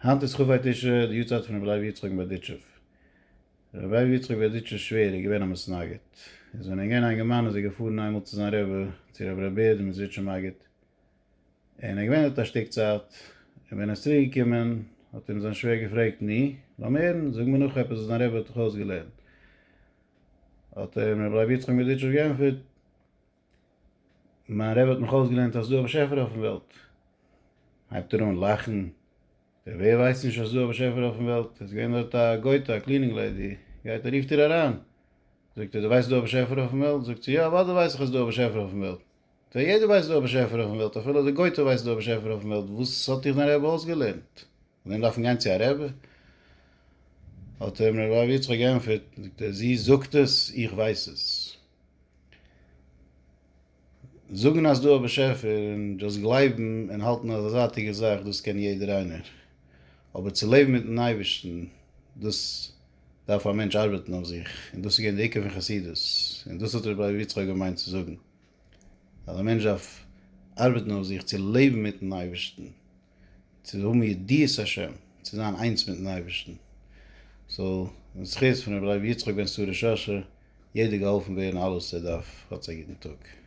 היינט איז כ"ה תשרי, די יארצייט פון רבי לוי יצחק מבארדיטשוב. רבי לוי יצחק בארדיטשוב'ס שווער איז געווען א מתנגד. איז ווען ער איז געווען א אינגערמאן איז ער געפארן איינמאל צו זיין רבי, צו רבי ר' בער דער מעזריטשער מגיד, און ער איז געווען דארט א שטיק צייט, און ווען ער איז צוריק געקומען האט אים זיין שווער געפרעגט, נו, לאמיר הערן, זאג מיר נאך עפעס וואס דיין רבי האט דיך אויסגעלערנט. האט אים רבי לוי יצחק מבארדיטשוב געענטפערט, מיין רבי האט מיך אויסגעלערנט אז ס'דא א באשעפער אויפן וועלט. הייבט ער אן לאכן, דער ווער ווייסט נישט אז ס'דא א באשעפער אויפן וועלט? עס איז געווען דארט א גויטע, א cleaning lady, גייט ער רופט איר אריין, זאגט ער, דו ווייסט ס'דא א באשעפער אויפן וועלט? זאגט זי, יא אוודאי ווייס איך אז ס'דא א באשעפער אויפן וועלט. זאגט ער, יעדער ווייסט ס'דא א באשעפער אויפן וועלט, אפילו די גויטע ווייסט ס'דא א באשעפער אויפן וועלט, וואס האט דיך דיין רבי אויסגעלערנט? פון דעם דארף מען גיין צו א רבי? האט אים ר' לוי יצחק געענטפערט, זאגט ער, זי זאגט עס, איך ווייס עס. זאגן אז דא א באשעפער און דאס גלייבן און האלטן אז א זייטיגע זאך דאס קען יעדער איינער, אבער צו לעבן מיטן אייבערשטן דאס דארף א מענטש ארבעטן אויף זיך, און דאס איז געווען די עיקר פון חסידות, און דאס האט רבי לוי יצחק געמיינט צו זאגן, אז א מענטש דארף ארבעטן אויף זיך צו לעבן מיטן אייבערשטן, צו האבן ידיעת השם, צו זיין איינס מיטן אייבערשטן, זאל אין זכות פון רבי לוי יצחק בן שרה שאשא יעדער געהאלפן ווערן אלעס וואס ער דארף, האטס א גוטן טאג.